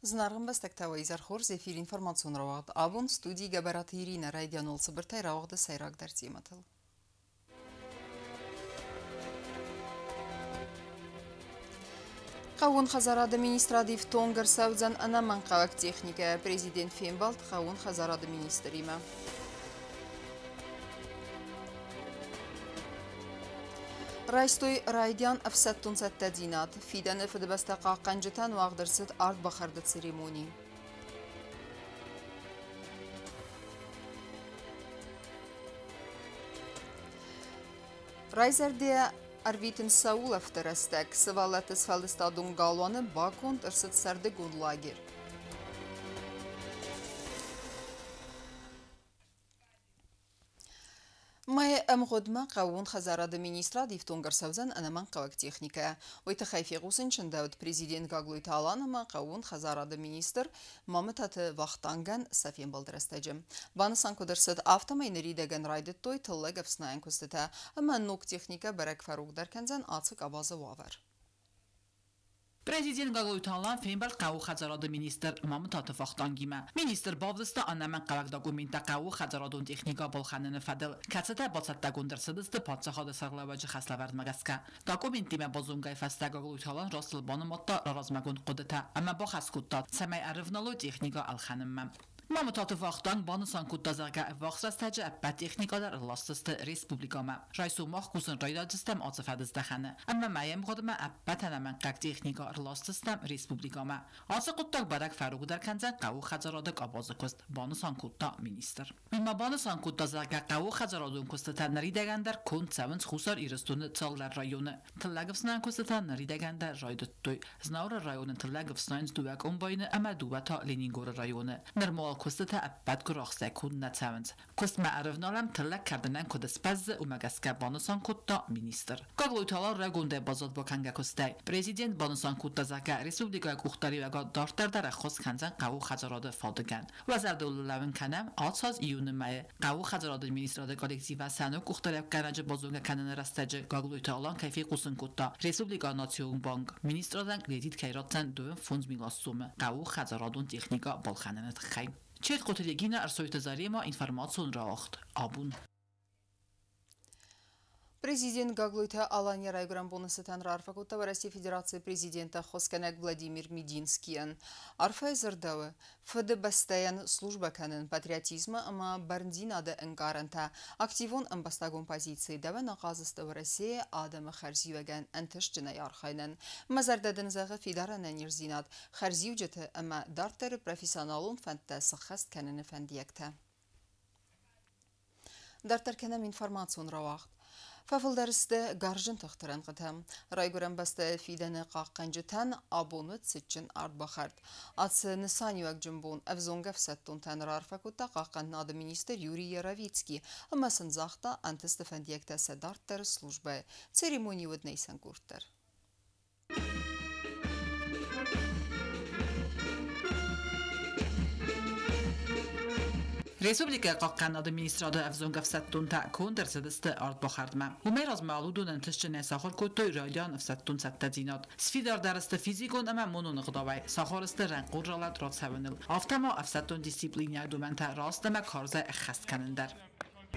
Зынаргъ ӕмбӕстӕгтӕ, уӕ изӕр хорз! Эфир информацион рауагъд «Абон», студийы Гӕбӕраты Иринӕ. Райдианон цыбыртӕй рауагъды сӕйрагдӕр темӕтыл. Хъӕууон хӕдзарады министрад ифтонг ӕрцӕудзӕн ӕнӕмӕнгхъӕуӕг техникӕйӕ. Президент фембӕлд хъӕууон хӕдзарады министримӕ. Райстой райдиан ӕфсӕддон цӕттӕдзинад. Фидӕны Фыдыбӕстӕ хъахъхъӕнджытӕн уагъд ӕрцыд ардбахӕрды церемони. Райзӕрдӕ ӕрвитын сӕ улӕфты рӕстӕг. Сывӕллӕтты сфӕлдыстадон галуаны баконд ӕрцыд сӕрдыгон лагерь. Мӕйы ӕмгъуыдмӕ хъӕууон хӕдзарады министрад ифтонг ӕрцӕудзӕн ӕнӕмӕнгхъӕуӕг техникӕйӕ. Уый тыххӕй фехъусын чындӕуыд президент Гаглойты Алан ӕмӕ хъӕууон хӕдзарады министр Мамытаты Вахтангӕн сӕ фембӕлды рӕстӕджы. Банысан куыд ӕрцыд, афтӕмӕй ныридӕгӕн райдыдтой тыллӕг ӕфснайӕн куыстытӕ ӕмӕ ног техникӕ бӕрӕг фӕрогдӕр кӕндзӕн ацы къабазы уавӕр. Президент Гаглойты Алан фембӕлд хъӕуы хӕдзарады министр Мамытаты Вахтангимӕ. Министр бавдыста ӕнӕмӕнгхъӕуӕг документтӕ хъӕуы хӕдзарадон техникӕ балхӕныны фӕдыл, кӕцытӕ бацӕттӕгонд ӕрцыдысты паддзахады сӕргълӕууӕджы хӕслӕвӕрдмӕ гӕсгӕ. Документтимӕ базонгӕйы фӕстӕ Гаглойты Алан растыл банымадта размӕгонд хъуыдытӕ ӕмӕ бахӕс кодта, цӕмӕй ӕрывналой техникӕ ӕлхӕнынмӕ. Мамытаты Вахтанг банысан кодта, зӕгъгӕ, ӕввахс рӕстӕджы ӕппӕт техникӕ дӕр ӕрласдзысты республикӕмӕ. Райсом мах кусын райдайдзыстӕм ацы фӕдыздӕхӕны ӕмӕ мӕйы ӕмгъуыдмӕ ӕппӕт ӕнӕмӕнгхъӕуӕг техникӕ ӕрласдзыстӕм республикӕмӕ. Ацы хъуыддаг бӕрӕг фӕрогдӕр кӕндзӕн хъӕуы хӕдзарады къабазы куыст, банысан кодта министр. Уый ма банысан кодта, зӕгъгӕ, хъӕуы хӕдзарадон куыстытӕ ныридӕгӕн дӕр конд цӕуынц Хуссар Ирыстоны цалдӕр районы. Тыллӕгӕфснайӕн куыстытӕ ныридӕгӕн дӕр райдыдтой. Знауыры районы тыллӕг ӕфснайынц дыууӕ комбайны ӕмӕ дыууӕ та Ленингоры районы. Нырма уал куыстытӕ ӕппӕт гуырахстӕй конд нӕ цӕуынц. Куыстмӕ ӕрывналӕм тыллӕг кӕрдынӕн куыд сбӕззы, уымӕ гӕсгӕ банысан кодта министр. Гаглойты Алан райгондӕй баззад бакӕнгӕ куыстӕй. Президент банысан кодта, зӕгъгӕ, республикӕйы къухдариуӕгад дарддӕр дӕр ӕххуыс кӕндзӕн хъӕуы хӕдзарады фадыгӕн. Уӕ зӕрдыл лӕууын кӕнӕм, ацы аз июны мӕйы хъӕуы хӕдзарады министрады коллективӕн сӕ ног къухдариуӕггӕнӕджы базонгӕ кӕныны рӕстӕджы Гаглойты Алан кӕй фехъусын кодта, Республикӕйы Национ банк министрадӕн кредит кӕй ратдзӕн 25 мин сомы хъӕуы хӕдзарадон техникӕ балхӕныны тыххӕй. Четкоты Регина, Ӕрсойты Зарема, информацион рауагъд «Абон». Президент Гаглойты Алан йӕ райгуырӕн боны цытӕн раарфӕ кодта Уӕрӕсейы Федерацийы президенты ӕххуысгӕнӕг Владимир Мединскийӕн. Арфӕйы дзырдӕуы, Фыдыбӕстӕйӕн службӕ кӕнын, патриотизмы ӕмӕ бӕрндзинады ӕнкъарӕнтӕ, активон ӕмбӕстагон позици дӕуӕн ахъаз сты Уӕрӕсейы адӕмы хӕрзиуӕгӕн ӕнтыстджынӕй архайынӕн. Мӕ зӕрдӕ дын зӕгъы фидар ӕнӕниздзинад, хӕрзиуджыты ӕмӕ дарддӕры профессионалон фӕндтӕ сыххӕст кӕныны фӕндиӕгтӕ. Дарддӕр кӕнӕм информацион рауагъд. Фӕфылдӕр сты гарзджын тыхты рӕнхъытӕ. Райгуырӕн бӕстӕйы фидӕны хъахъхъӕнджытӕн абон уыд цытджын ардбахӕрд. Ацы нысаниуӕгджын бон ӕвзонг ӕфсӕддонтӕн раарфӕ кодта хъахъхъӕнынады министр Юрий Яровицкий ӕмӕ сын загъта ӕнтысты фӕндиӕгтӕ сӕ дарддӕры службӕйы. Церемони уыд нӕ дӕр. Республикӕйы хъахъхъӕнынады министрады ӕвзонг ӕфсӕддонтӕ конд ӕрцыдысты ардбахӕрдмӕ. Уымӕй размӕ уыдон ӕнтыстджынӕй сахуыр кодтой райдиан ӕфсӕддон цӕттӕдзинад. Сфидардӕр сты физикон ӕмӕ монон ӕгъдауӕй, сахуыр сты рӕнхъон ралӕуд рацӕуыныл. Афтӕ ма ӕфсӕддон дисциплинӕйы домӕнтӕ раст ӕмӕ карзӕй ӕххӕст кӕнын дӕр.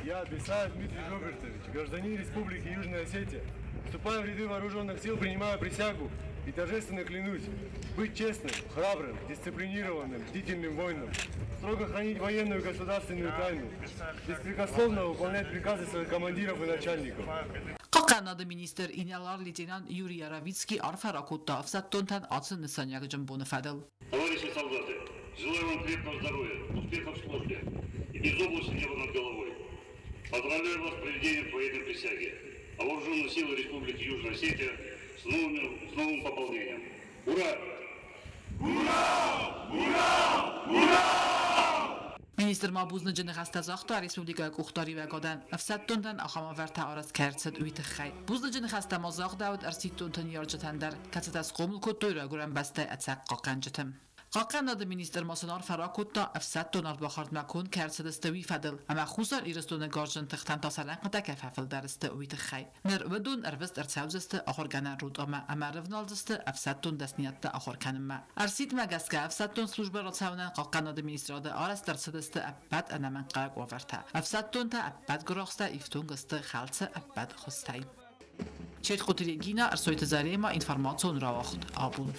Я, Бесаев Дмитрий Робертович, гражданин Республики Южная Осетия, вступая в ряды вооруженных сил, принимаю присягу и торжественно клянусь быть честным, храбрым, дисциплинированным, бдительным воином, строго хранить военную и государственную тайну, беспрекословно выполнять приказы своих командиров и начальников. Хъахъхъӕнынады министр инӕлар-лейтенант Юрий Яровицкий арфӕ ракодта ӕфсӕддонтӕн ацы нысаниуӕгджын боны фӕдыл. Товарищи солдаты, желаю вам крепкого здоровья, успехов в службе и безоблачного неба над головой. Поздравляю вас с проведением военной присяги. А вооруженные силы Республики Южная Осетия с новым пополнением. Ура! Ура! Ура! Ура! Министр ма бузныджы ныхӕстӕ загъта республикӕйы къухдариуӕгадӕн, ӕфсӕддонтӕн ахӕм уавӕртӕ арӕзт кӕй ӕрцыд, уый тыххӕй. Бузныджы ныхӕстӕ ма загъдӕуыд ӕрсидтонты ныййарджытӕн дӕр, кӕцытӕ схъомыл кодтой райгуырӕн бӕстӕйы ӕцӕг хъахъхъӕнджыты. Хъахъхъӕнынады министр ма сын арфӕ ракодта, ӕфсӕддон ардбахӕрдмӕ конд кӕй ӕрцыдысты, уый фӕдыл, ӕмӕ Хуссар Ирыстоны гарзджын тыхтӕн та сӕ рӕнхъытӕ кӕй фӕфылдӕр сты, уый тыххӕй. Ныр уыдон ӕрвыст ӕрцӕудзысты ахуыргӕнӕн ротӕмӕ ӕмӕ рывналдзысты ӕфсӕддон дӕсныйӕдтӕ ахуыр кӕнынмӕ. Ӕрсидтмӕ гӕсгӕ ӕфсӕддон службӕ рацӕуынӕн Хъахъхъӕнынады министрады арӕзт ӕрцыдысты ӕппӕт ӕнӕмӕнгхъӕуӕг уавӕртӕ. Ӕфсӕддонтӕ ӕппӕт гуырахстӕ ифтонг сты хӕлцы ӕппӕт хуызтӕй. Четхъуты Регина, Ӕрсойты Зарема, информацион рауагъд «Абон».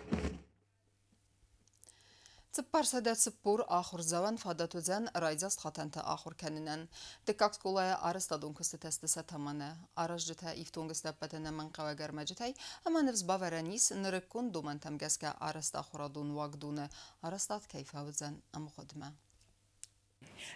440 ахуырдзауӕн фадат уыдзӕн райдзаст хатӕнты ахуыр кӕнынӕн. Дыккаг скъолайы арӕзтадон куыстытӕ сты сӕ тӕмӕны. Аразджытӕ ифтонг сты ӕппӕт ӕнӕмӕнгхъӕуӕг ӕрмӕджытӕй ӕмӕ ныфс бавӕрӕн ис, нырыккон домӕнтӕм гӕсгӕ арӕзт ахуырадон уагдоны арӕзтад кӕй фӕуыдзӕн ӕмгъуыдмӕ.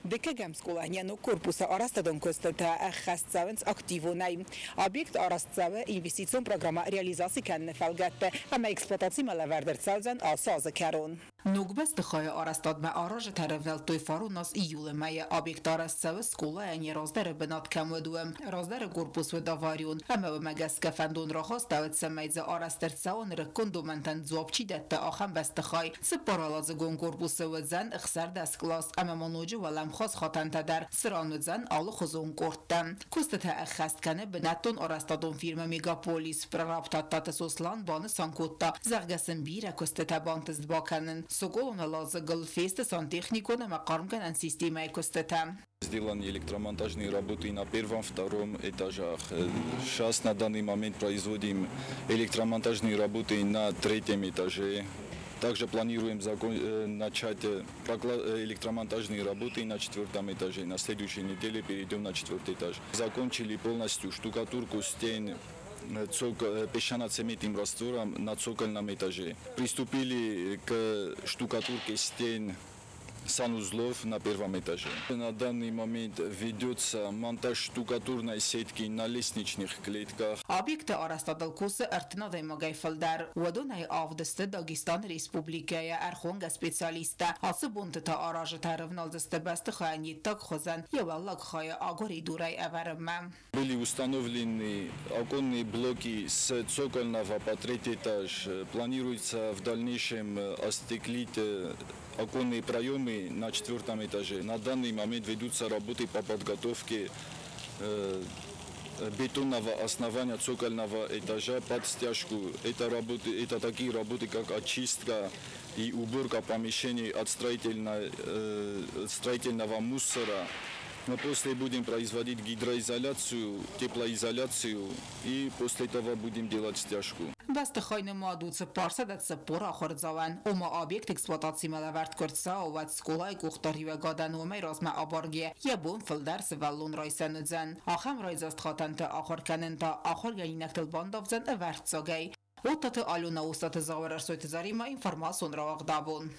Дыккӕгӕм скъолайӕн йӕ ног корпусы арӕзтадон куыстытӕ ӕххӕст цӕуынц активонӕй. Объект арӕзт цӕуы инвестицион программӕ реализаци кӕныны фӕлгӕтты ӕмӕ эксплуатацимӕ лӕвӕрд ӕрцӕудзӕн ацы азы кӕрон. Ног бӕстыхайы арӕзтадмӕ аразджытӕ рӕвнӕлдтой фарон аз июлы мӕйы. Объект арӕзт цӕуы скъолайӕн йӕ раздӕры бынат кӕм уыд, уым. Раздӕры корпус уыд аварион, ӕмӕ уымӕ гӕсгӕ фӕндон рахастӕуыд, цӕмӕй дзы арӕзт ӕрцӕуа нырыккон домӕнтӕн дзуапп чи дӕтты, ахӕм бӕстыхай. Цыппаруӕладзыгон корпусы уыдзӕн 16 кълас ӕмӕ ма ноджы уӕлӕмхас хатӕнтӕ дӕр, цыран уыдзӕн алыхуызон къордтӕ. Куыстытӕ ӕххӕст кӕны бынӕттон арӕзтадон фирмӕ «Мегаполис». Прораб Тадтаты Сослан банысан кодта, зӕгъгӕ сын бирӕ куыстытӕ бантыст бакӕнын. Соколон уӕладзыгыл фесты сантехникон ӕмӕ хъармгӕнӕн системӕйы куыстытӕ. Сделаны электромонтажные работы на первом, втором этажах. Сейчас на данный момент производим электромонтажные работы на третьем этаже. Также планируем начать электромонтажные работы на четвертом этаже. На следующей неделе перейдем на четвертый этаж. Закончили полностью штукатурку стен песчано-цементным раствором на цокольном этаже. Приступили к штукатурке стен санузлов на первом этаже. На данный момент ведется монтаж штукатурной сетки на лестничных клетках. Объекты арӕзтадыл кусы 30 адӕймагӕй фылдӕр. Уыдонӕй авд сты Дагестаны республикӕйӕ ӕрхонгӕ специалисттӕ. Ацы бонты та аразджытӕ рывналдзысты бӕстыхайӕн йе ддаг хуызӕн йӕ уӕллаг хайы агуыридурӕй ӕвӕрынмӕ. Были установлены оконные блоки с цокольного по третий этаж. Планируется в дальнейшем остеклить оконные проемы на четвертом этаже. На данный момент ведутся работы по подготовке бетонного основания цокольного этажа под стяжку. Это такие работы, как очистка и уборка помещений от строительного мусора. Мы после будем производить гидроизоляцию, теплоизоляцию и после этого будем делать стяжку. Бӕстыхай нымад у 440 ахуырдзауӕн. Ома объект эксплуатацимӕ лӕвӕрд куы рцӕуа, уӕд скъолайы къухдариуӕгадӕн уымӕй размӕ абаргӕ йӕ бон фылдӕр сывӕллон райсӕн уыдзӕн. Ахӕм райдзаст хатӕнты ахуыр кӕнын та ахуыргӕнинӕгтыл бандавдзӕн ӕвӕрццагӕй. Оттаты Алена, Остаты Зауыр, Ӕрсойты Заремӕ, информацион рауагъд «Абон».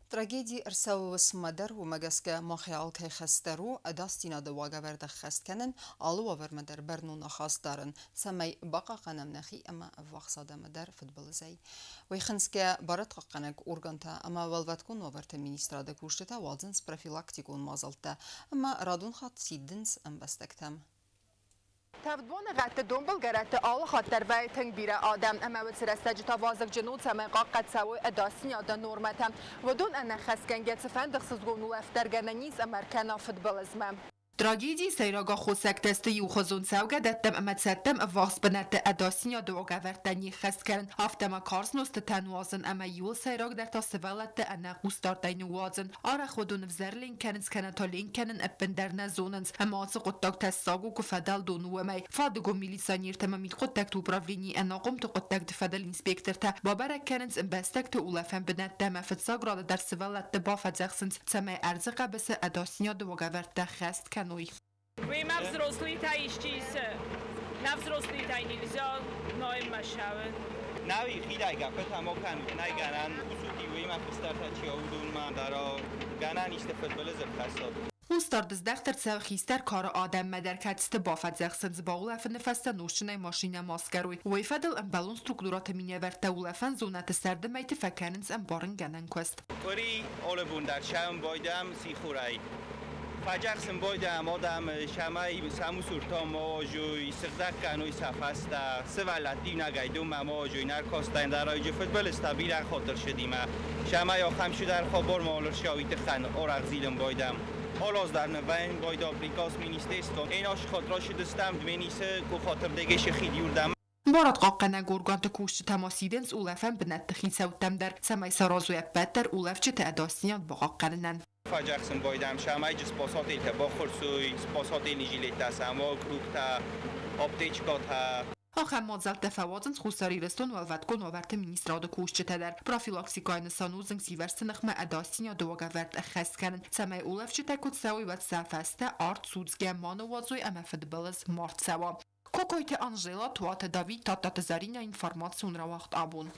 Трагеди ӕрцӕуы уысммӕ дӕр, уымӕ гӕсгӕ махӕй алкӕй хӕс дӕр у ӕдасдзинады уагӕвӕрд ӕххӕст кӕнын, алы уавӕрмӕ дӕр бӕрнон ахаст дарын, цӕмӕй бахъахъхъӕнӕм нӕхи ӕмӕ ӕввахс адӕмы дӕр фыдбылызӕй. Уый хынцгӕ барадхъахъхъӕнӕг органтӕ ӕмӕ уӕлвӕткон уавӕрты министрады кусджытӕ уадзынц профилактикон мадзӕлттӕ ӕмӕ радон хатт сидынц ӕмбӕстӕгтӕм. Тӕвд боныгъӕдты донбылгӕрӕтты алы хатт дӕр вӕййы тынг бирӕ адӕм, ӕмӕ уыцы рӕстӕджы та вазыгджын у, цӕмӕй хъахъхъӕд цӕуой ӕдасдзинады нормӕтӕ. Уыдон ӕнӕххӕстгӕнгӕ цыфӕнды ӕхсызгон улӕфт дӕр гӕнӕн ис ӕмӕ ӕркӕна фыдбылызмӕ. Трагедийы сӕйраг аххосӕгтӕ сты иухуызон цӕугӕдӕттӕм ӕмӕ цадтӕм ӕввахс бынӕтты ӕдасдзинады уагӕвӕрдтӕ не ххӕст кӕнын, афтӕ ма карз нозтытӕ нуазын ӕмӕ иууыл сӕйрагдӕр та сывӕллӕтты ӕнӕ хъусдардӕй ныууадзын. Арӕх уыдон ӕвзӕр ленк кӕнынц кӕнӕ та ленк кӕнын ӕппындӕр нӕ зонынц, ӕмӕ ацы хъуыддаг тӕссаг у, куы фӕдӕлдон у, уымӕй. Фадыгон милиционертӕ ӕмӕ мидхъуыддӕгты управленийы ӕнахъомты хъуыддӕгты фӕдыл инспектортӕ бабӕрӕг кӕнынц ӕмбӕстӕгты улӕфӕн бынӕттӕ ӕмӕ фыццаг рады дӕр сывӕллӕтты бафӕдзӕхсынц, цӕмӕй ӕрдзы хъӕбысы ӕдасдзинады уагӕвӕрдтӕ ххӕст кӕной. Уыимӕ взрослый-тӕ исчи исы? На взрослый-тӕй нельзя ноеммӕ ссӕуын. Науи хидӕй гӕппытӕ ма кӕнут, нӕй гӕнӕн усути уыимӕ хистӕртӕ чи уыдонмӕ дӕр гӕнӕн исты фыдбылыз ӕрхӕссӕд. Хъусдард здӕхт ӕрцӕуы хистӕр кары адӕммӕ дӕр, кӕцыты бафӕдзӕхсынц баулӕфыны фӕстӕ нозтджынӕй машинӕ ма скъӕрой. Уый фӕдыл ӕмбӕлон структурӕты минӕвӕрттӕ улӕфӕн зонӕты сӕрды мӕйты фӕкӕнынц ӕмбарынгӕнӕн куыст. Къуыри алы бон дӕр сӕуын байдайӕм сихорӕй. Фӕдзӕхсын байдайӕм адӕмы, цӕмӕй сӕ мусортӕ ма уадзой, сыгъдӕг кӕной сӕ фӕстӕ, сывӕллӕтты иунӕгӕй донмӕ ма уадзой, наркозтӕ ӕндӕр аджы фыдбылызтӕ бирӕ хатт ӕрцыдимӕ, цӕмӕй ахӕм цыдӕр хабар ма ӕрцӕуа, уый тыххӕн арӕх зилын байдайӕм. Алы аз дӕр нын вӕййы байдайы приказ министерствӕ. Ӕнӕс хатт рацыдыстӕм Дменисы къухатырдыгӕй сӕ хид иуырдӕм. Барадхъахъхъӕнӕг органты кусджытӕ ма сидынц улӕфӕн бынӕтты хицӕуттӕм дӕр, цӕмӕй саразой ӕппӕт дӕр улӕфджыты ӕдасдзинад бахъахъхъӕнынӕн. Фӕдзӕхсын байдайӕм, цӕмӕй спасательтӕ баххуырсой, спасательный жилеттӕ сӕм уа, кругтӕ, аптечкӕтӕ. Ахӕм мадзӕлттӕ фӕуадзынц Хуссар Ирыстон Уӕлвӕткон уавӕрты министрады кусджытӕ дӕр. Профилактикӕйы нысан у зынгсивӕрзты ныхмӕ ӕдасдзинады уагӕвӕрд ӕххӕст кӕнын, цӕмӕй улӕфджытӕ куы цӕуой, уӕд сӕ фӕстӕ арт судзгӕ ма ныууадзой ӕмӕ фыдбылыз ма рцӕуа. Кокойты Анжела, Туаты Давид, Тадтаты Зӕринӕ, информацион рауагъд абон.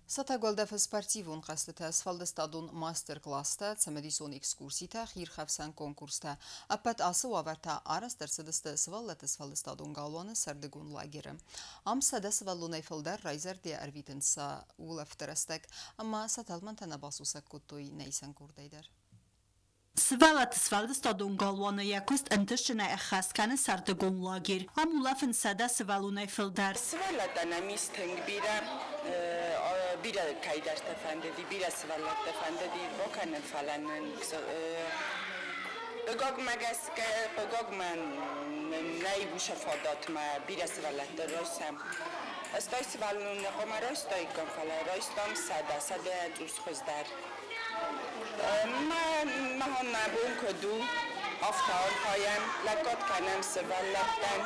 Сатӕг уӕлдӕфы спортивон хъӕзтытӕ, сфӕлдыстадон мастер-класстӕ, цымыдисон экскурситӕ, хиирхӕфсӕн конкурстӕ. Ӕппӕт ацы уавӕртӕ арӕзт ӕрцыдысты сывӕллӕтты сфӕлдыстадон галуаны сӕрдыгон лагеры. Ам 100 сывӕллонӕй фылдӕр райзӕрдийӕ ӕрвитынц сӕ улӕфты рӕстӕг ӕмӕ сӕ тӕлмӕнтӕ нӕ басусӕг кодтой нӕ исӕн къордӕй дӕр. Сывӕллӕтты сфӕлдыстадон галуаны йӕ куыст ӕнтыстджынӕй ӕххӕст кӕны сӕрдыгон лагерь. Ам улӕфынц 100 сывӕллонӕй фылдӕр. Сывӕллӕттӕ нӕм ис тынг бирӕ, бирӕ кӕйдӕртӕ фӕндыди, бирӕ сывӕллӕттӕ фӕндыди бакӕнын, фӕлӕ нын хъыгагмӕ гӕсгӕ, хъыгагмӕ нӕй уыцы фадат ма бирӕ сывӕллӕтты райсӕм. 80 сывӕллоны хъуамӕ райстаиккам, фӕлӕ райстам 100, 100 цъус хуыздӕр. Махӕн нӕ бон куыд у, афтӕ архайӕм, лӕггад кӕнӕм сывӕллӕттӕн.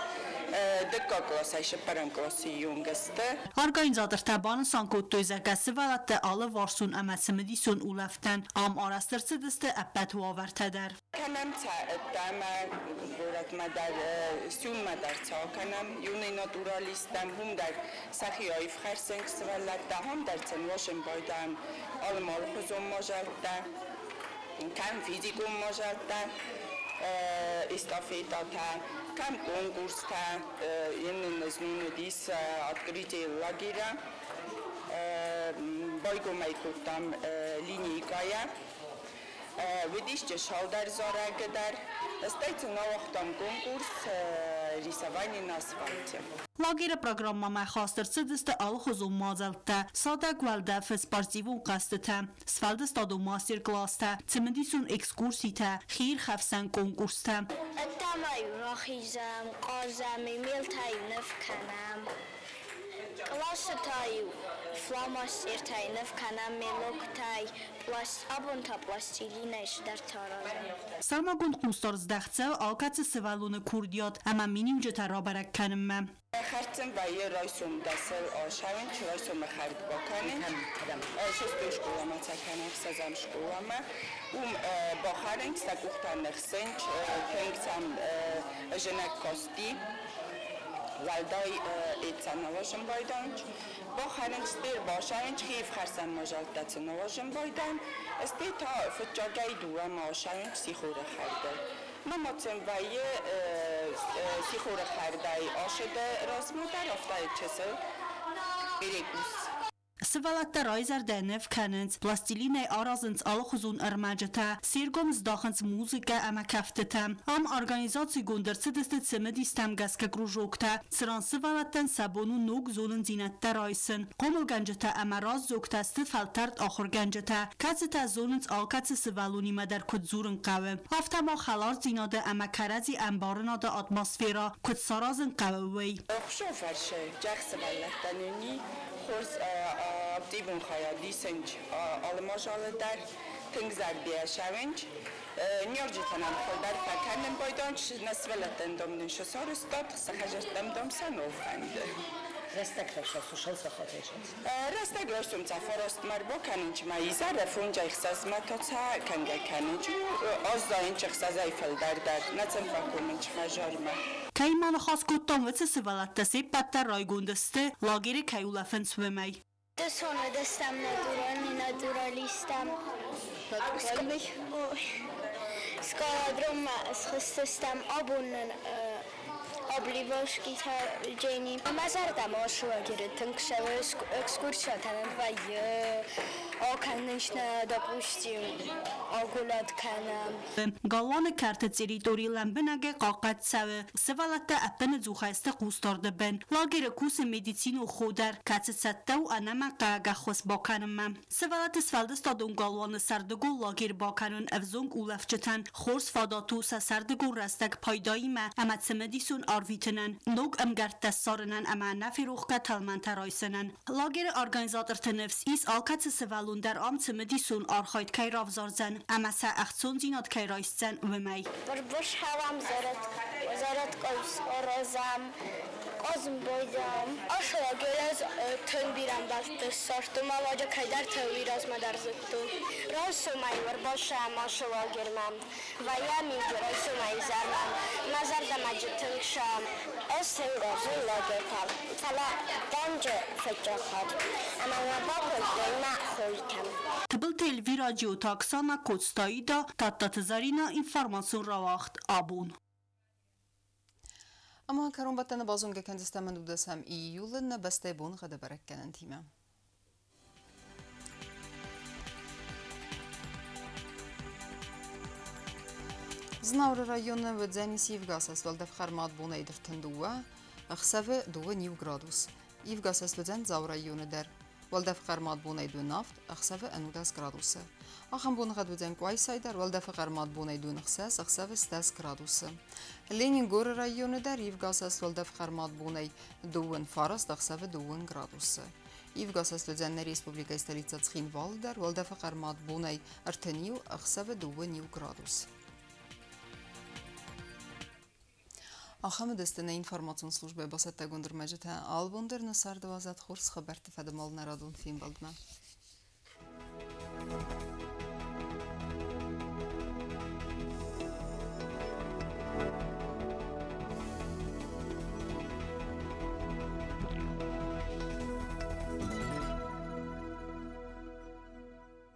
Дыккаг къласӕй цыппӕрӕм къласы онг сты. Организатортӕ банысан кодтой, зӕгъгӕ, сывӕллӕтты алыварсон ӕмӕ цымыдисон улӕфтӕн ам арӕзт ӕрцыдысты ӕппӕт уавӕртӕ дӕр. Кӕнӕм цӕ ӕддӕмӕ, горӕтмӕ дӕр, Сюнмӕ дӕр цӕ кӕнӕм, юный натуралисттӕм, уым дӕр сӕхи аив хӕрсынц сывӕллӕттӕ, ам дӕр сын уасын байдайӕм алы алыхуызон мадзӕлттӕ, кӕм физикон мадзӕлттӕ, эстафетӕтӕ, кӕм конкурстӕ, нын знон уыдис открытие лагеря, байгом ӕй кодтам линейкӕйӕ. Уыдис чысылдӕр зарӕг дӕр, стӕй сын ауагътам конкурс рисование на асфальте. Лагеры программӕмӕ хаст ӕрцыдысты алыхуызон мадзӕлттӕ, сатӕг уӕлдӕфы спортивон хъӕзтытӕ, сфӕлдыстадон мастер-класстӕ, цымыдисон экскурситӕ, хиирхӕфсӕн конкурстӕ. Ӕддӕмӕ-иу рахизӕм, хъазӕм, мелтӕ-иу ныв кӕнӕм. Къласы та-иу фломастертӕй ныв кӕнӕм, мелоктӕй, абон та пластилинӕй цыдӕртӕ аразӕм. Сӕрмагонд хъусдард здӕхт цӕуы алкӕцы сывӕллоны курдиат ӕмӕ миниуджытӕ рабӕрӕг кӕнынмӕ. Хӕрд сын вӕййы райсом дӕсыл ацӕуынц, райсомы хӕрд бакӕнынц, шестой скъоламӕ цӕ кӕнӕ ӕхсӕзӕм скъоламӕ. Уым бахӕрынц, сӕ къухтӕ ныхсынц, тынг сӕм зынӕг касти. Уӕлдай ӕцӕ науазын байдайынц. Бахӕрынц, стӕй ӕрбацӕуынц, хиирхӕфсӕн мадзӕлттӕ сын науазын байдайын, стӕй та фыццагӕй дыууӕмӕ ацӕуынц сихоры хӕрдыл. Мама сын вӕййы сихоры хӕрдӕй ацыды размӕ дӕр афтӕ чысыл перекус. Сывӕллӕттӕ райзӕрдӕ ныв кӕнынц, пластилинӕй аразынц алыхуызон ӕрмӕджытӕ, се ргом здахынц музыкӕ ӕмӕ кӕфтытӕм. Ам организацигонд ӕрцыдысты цымыдистӕм гӕсгӕ кружоктӕ, цыран сывӕллӕттӕн сӕ бон у ног зонындзинӕдтӕ райсын. Хъомылгӕнджытӕ ӕмӕ раздзогтӕ сты фӕлтӕрд ахуыргӕнджытӕ, кӕцытӕ зонынц алкӕцы сывӕллонимӕ дӕр куыд дзурын хъӕуы. Афтӕ ма хӕлардзинады ӕмӕ кӕрӕдзи ӕмбарынады атмосферӕ куыд саразын хъӕуы, уый. Хуыцау фӕрсы, зӕгъ сывӕллӕттӕн ни хорз активон хайад исынц алы мадзалы дӕр, тынг зӕрдийӕ цӕуынц. Ныййарджытӕн фылдӕр фӕкӕнын байдайынц, нӕ сывӕллӕттӕн дам нын сӕ сарӕзтат, сӕ хӕдзӕрттӕм дам сӕ нал фӕнды. Рӕстӕг райсом сахат райсынц? Рӕстӕг райсом цӕ фарастмӕ ӕрбакӕнынц ма изӕры фонджы ӕхсӕзмӕ та цӕ кӕнгӕ кӕнынц. Аззайынц ӕхсӕзӕй фылдӕр дӕр, нӕ сын фӕкомынц хӕдзармӕ. Кӕимӕ ныхас кодтам, уыцы сывӕллӕттӕ се ппӕт дӕр райгонд сты, лагеры кӕй улӕфынц, уымӕй. Дысон уыдыстӕм натуралисттӕм. Натуральный? Скалодроммӕ схызтыстӕм, абон нын обливашкитӕ Дженни. Мӕ зӕрдӕмӕ ацы лагеры тынг цӕуы, экскурсиятӕ нын вӕййы, Конечно, допустим, гулять кӕнӕм. Галуаны кӕрты территори лӕмбынӕгӕй хъахъхъӕд цӕуы. Сывӕллӕттӕ ӕппынӕдзухӕй сты хъусдарды бын. Лагеры кусы медицинон хо дӕр, кӕцы цӕттӕ у ӕнӕмӕнгхъӕуӕг ӕххуыс бакӕнынмӕ. Сывӕллӕтты сфӕлдыстадон галуаны сӕрдыгон лагерь бакӕнын ӕвзонг улӕфджытӕн хорз фадат у сӕ сӕрдыгон рӕстӕг пайдаимӕ ӕмӕ цымыдисон арвитынӕн, ног ӕмгӕрттӕ ссарынӕн ӕмӕ ӕнӕферохгӕ тӕлмӕнтӕ райсынӕн. Лагеры организаторты ныфс ис, алкӕцы сывӕллон дӕр ам цымыдисон архайд кӕй равзардзӕн ӕмӕ сӕ ӕхцондзинад кӕй райсдзӕн, уымӕй. Бырбысхӕрам зӕрӕдкъой аразӕм, хъазын байдайӕм. Ацы лагеры ӕз тынг бирӕ ӕмбӕлтты ссардтон, мӕ ноджы кӕйдӕрты уый размӕ дӕр зыдтон. Райсомӕй ӕрбацӕуӕм ацы лагермӕ, вӕййӕм иу райсомӕй изӕрмӕ. Мӕ зӕрдӕмӕ джы тынг сӕм. Ӕз тынг уарзын лагертӕ, фӕлӕ дӕнджы фыццаг хатт ӕмӕ мӕ бакодтой мӕ хойтӕм. Тыбылты Эльвира, Джиоты Оксана, Коцты Аида, Тадтаты Заринӕ, информацион рауагъд «Абон». Ӕмӕ кӕронбӕттӕны базонгӕ кӕндзыстӕм 19 июлы нӕ бӕстӕйы боныгъӕды бӕрӕггӕнӕнтимӕ. Знауыры районы уыдзӕнис ивгӕ уӕлдӕф хъӕрмад бонӕй 32, ӕхсӕвы 2 градус. Ивгӕ уыдзӕн Дзауы районы дӕр. Уӕлдӕф хъӕрмад бонӕй 28, ӕхсӕвы 19 градусы. Ахӕм боныгъӕд уыдзӕн Къуайсайы дӕр, уӕлдӕфы хъӕрмад бонӕй 26, ӕхсӕвы 10 градусы. Ленингоры районы дӕр ивгӕ уӕлдӕф хъӕрмад бонӕй 29, ӕхсӕвы 2 градусы. Ивгӕ уыдзӕн нӕ республикӕйы столицӕ Цхинвалы дӕр, уӕлдӕфы хъӕрмад бонӕй 31, ӕхсӕвы 2 градус. Ахӕм уыдысты нӕ информацион службӕйы бацӕттӕгонд ӕрмӕджытӕ. Алыбон дӕр нӕ царды уадзӕд хорз хабӕртты фӕдыл нӕ радон фембӕлдмӕ.